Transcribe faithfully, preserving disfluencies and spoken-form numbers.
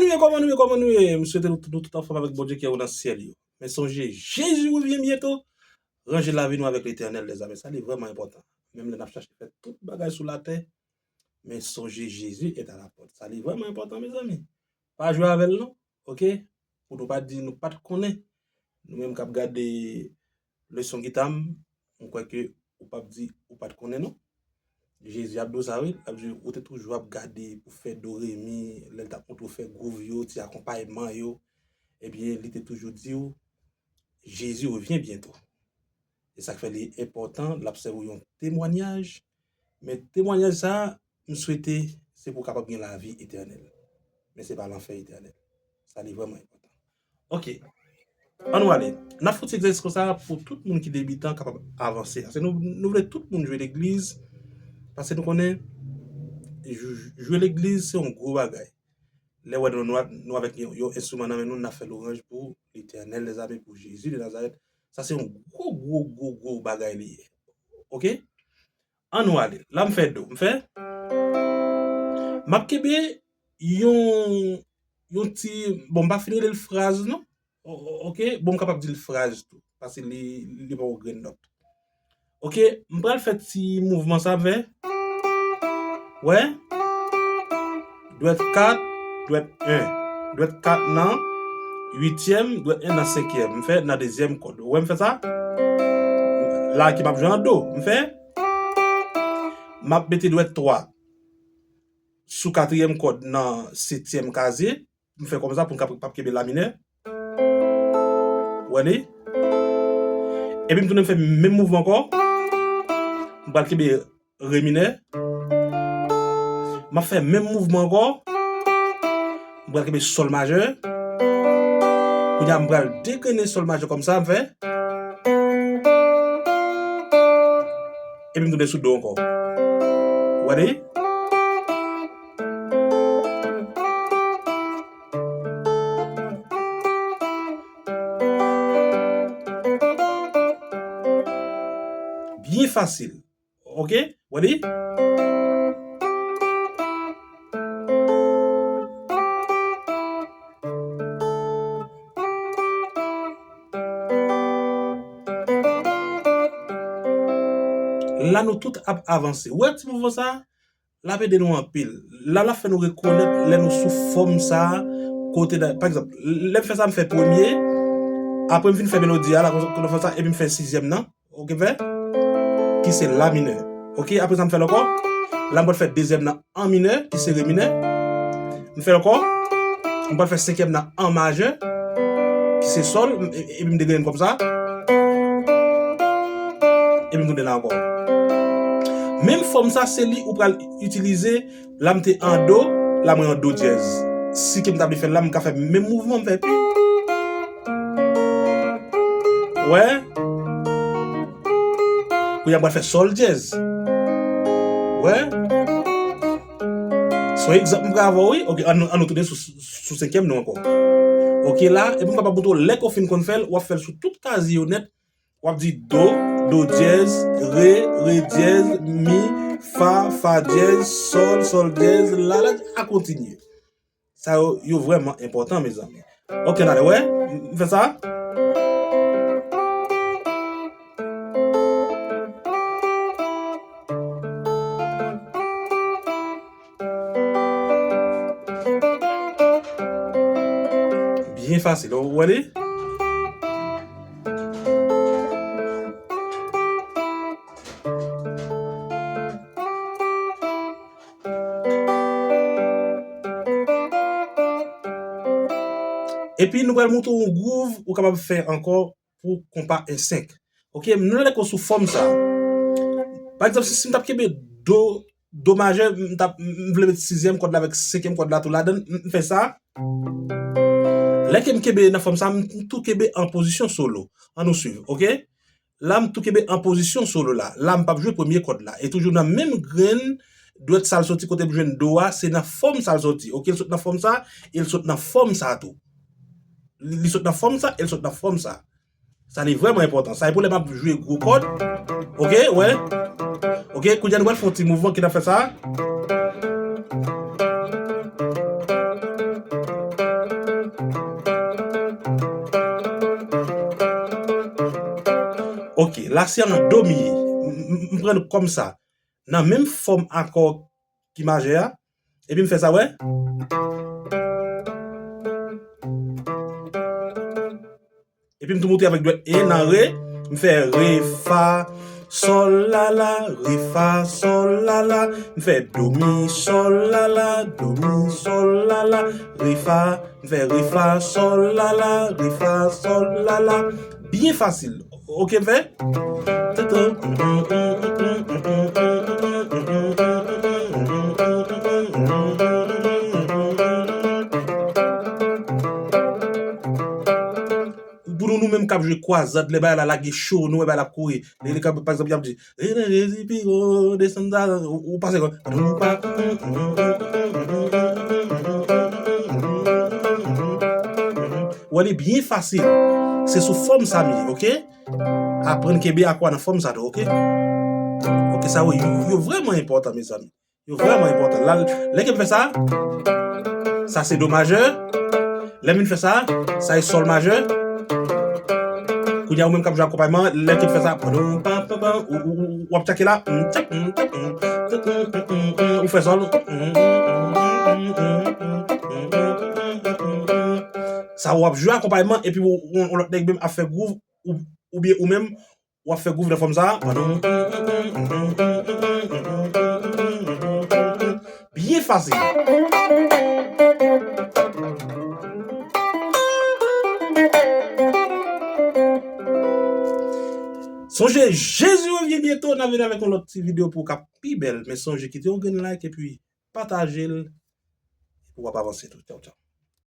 Nou ye, kòman nou ye, kòman nou ye? M swete nou, nou tout anfòm avèk Bondye ki anwo nan syèl yo. Men sonje, Jezi revyen byento. Ranje lavi nou avèk Letènèl dèzame. Sa li vrèman enpòtan. Menm lè n ap chache fè tout bagay sou latè, men sonje, Jezi est à la porte. Sa li vrèman enpòtan, mezanmi. Pa jwe avè l non, oke? Pou nou pa di nou pa t konnen. Nou menm k ap gade leson gita m, m kwè ke ou p ap di ou pa t konnen non. Jezi ap di w sa wi, l ap di w ou te toujou ap gade pou fè do re mi, lè l t ap montre w fè gwouv yo, ti akonpayman yo, ebyen li te toujou di w, Jezi revyen byento. E sa k fè li enpòtan, l ap sèvi w yon temwanyaj, men temwanyaj sa a, m swete se pou w kapab gen lavi etènèl. Men se pa lanfè etènèl. Sa li vrèman enpòtan. Oke. Ann nou ale. N ap fè yon ti egzèsis konsa pou tout moun ki debitan kapab avanse. Paske nou, nou vle tout moun jwe legliz. Paske nou konnen jwe, jwe legliz se yon gwo bagay. Lè w wè nou, nou, nou avèk yon, yon enstriman nan men nou, n ap fè lwanj pou Letènèl dèzame, pou Jezi de Nazarèt. Sa se yon gwo, gwo, gwo, gwo bagay li ye. Oke? Ann nou ale. La m fè do. M fè. M ap kenbe yon, yon ti, bon, m pa fin rele l fraz non. O- o- Oke? Bon, m kapab di l fraz tou. Paske li, li pa yon grenn nòt. Oke? M pral fè ti mouvman sa m fè. Wè? Dwèt kat, dwèt en. Dwèt kat nan uityèm, dwèt en nan senkyèm. M fè nan dezyèm kòd. Ou wè m fè sa? La ki m ap jwe an do. M fè. M ap mete dwèt twa sou katriyèm kòd nan setyèm kazye. M fè kòm sa pou m kap-, p ap kenbe la minè. Ou wè li? Epi m tounen m fè menm mouvman ankò. M pral kenbe re minè. M ap fè menm mouvman ankò. M pral kenbe sòl majè. Kounye a m pral degrennen sòl majè kòm sa, m fè. Epi m tounen sou do ankò. Ou wè li? Byen fasil. Oke? Ou wè li? La nou tout ap avanse. Ou wè ti mouvman sa? L ap ede nou anpil. La, l ap fè nou rekonèt lè nou sou fòm sa a, kote, pa egzanp, lè m fè sa, m fè premye, apre m fin fè melodi a, la, kote m fè sa, epi m fè sizyèm nan, oke, m fè, ki se la minè. Oke, apre sa, m fè l ankò. La, m pral fè dezyèm nan an minè, ki se re minè. M fè l ankò. M pral fè senkyèm nan an majè, ki se sòl, m- e- epi m degrennen kòm sa. Epi m tounen la ankò. Menm fòm sa, se li ou pral itilize. La m te an do, la mwen an do dyèz. Si ke m ta vle fè l la, m ka fè menm mouvman, m fè pi. Wè? Kounye a m pral fè sòl dyèz. Wè? Se yon egzanp m pral avè w, wi. Oke, ann, ann nou tounen sou, sou senkyèm nou ankò. Oke, la, epi m kapab montre w lè ke w fin konn fè l, w ap fè l sou tout kazye yo nèt. W ap di do, do dyèz, re, re dyèz, mi, fa, fa dyèz, sòl, sòl dyèz, la, la, a kontinye. Sa yo, yo vrèman enpòtan, mezanmi. Oke, n ale wè. M fè sa. Byen fasil, ou wè li? Epi nou pral montre w yon gwouv ou kapab fè ankò pou konpa en senk. Oke, nou lè ke w sou fòm sa. Pa egzanp, si, si m t ap kenbe do, do majè, m t ap, m vle met sizyèm kòd la avèk senkyèm kòd la tou ladan l, m, m fè sa. Lè ke m kenbe nan fòm sa, m, m tou kenbe an pozisyon solo. Ann nou swiv, oke? La, m tou kenbe an pozisyon solo la. La, m p ap jwe premye kòd la. E toujou nan menm grenn dwèt sa l soti kote m jwenn do a, se nan fòm sa l soti. Oke, l sot nan fòm sa, e l sot nan fòm sa tou. Li, li sot nan fòm sa, e l sot nan fòm sa. Sa li vrèman enpòtan. Sa e pou lè m ap jwe gwo kòd. Oke, wè. Oke, kounye a nou pral fè yon ti mouvman ki nan fè sa. Ok, la se an do m ye. M, m, m pran l kòm sa. Nan menm fòm akò ki majè a, epi m fè sa, wè. Epi m tou monte avèk dwèt e nan re, m fè re, fa, sòl, la, la, re, fa, sòl, la, la, m fè do, mi, sòl, la, la, do, mi, sòl, la, la, re, fa, m fè re, fa, sòl, la, la, re, fa, sòl, la, la. Byen fasil. Ok, m fè. Pou nou, nou menm k ap jwe kwazad, lè bagay la lage cho, nou wè bagay la ap kouri. Lè, lè, pa egzanp, y ap di, "Rele Jezi pi wo, desann sa," ou, ou pase kon. Ou wè, li byen fasil. Se sou fòm sa m ye, ok? Aprann kenbe akò a nan fòm sa tou, ok? Ok, sa yo, yo, yo vrèman enpòtan, mezanmi. Yo vrèman enpòtan. La, lè ke m fè sa, sa se do majè. Lè m vin fè sa, sa e sòl majè. Kounye a, ou menm k ap jwe akonpayman, lè ke m fè sa, ou, ou, ou, ou ap tchake la, ou fè sòl. Sa w ap jwe akonpayman, epi ou, ou, ou lòt nèg menm ap fè gwouv, ou, oubyen ou menm, w ap fè gwouv nan fòm sa a. Byen fasil. Sonje, Jezi revyen byento, n a vini avèk yon lòt ti videyo pou w ka pi bèl. Men sonje, kite yon grenn like epi pataje l pou w ap avanse tou. Tchaw, tchaw.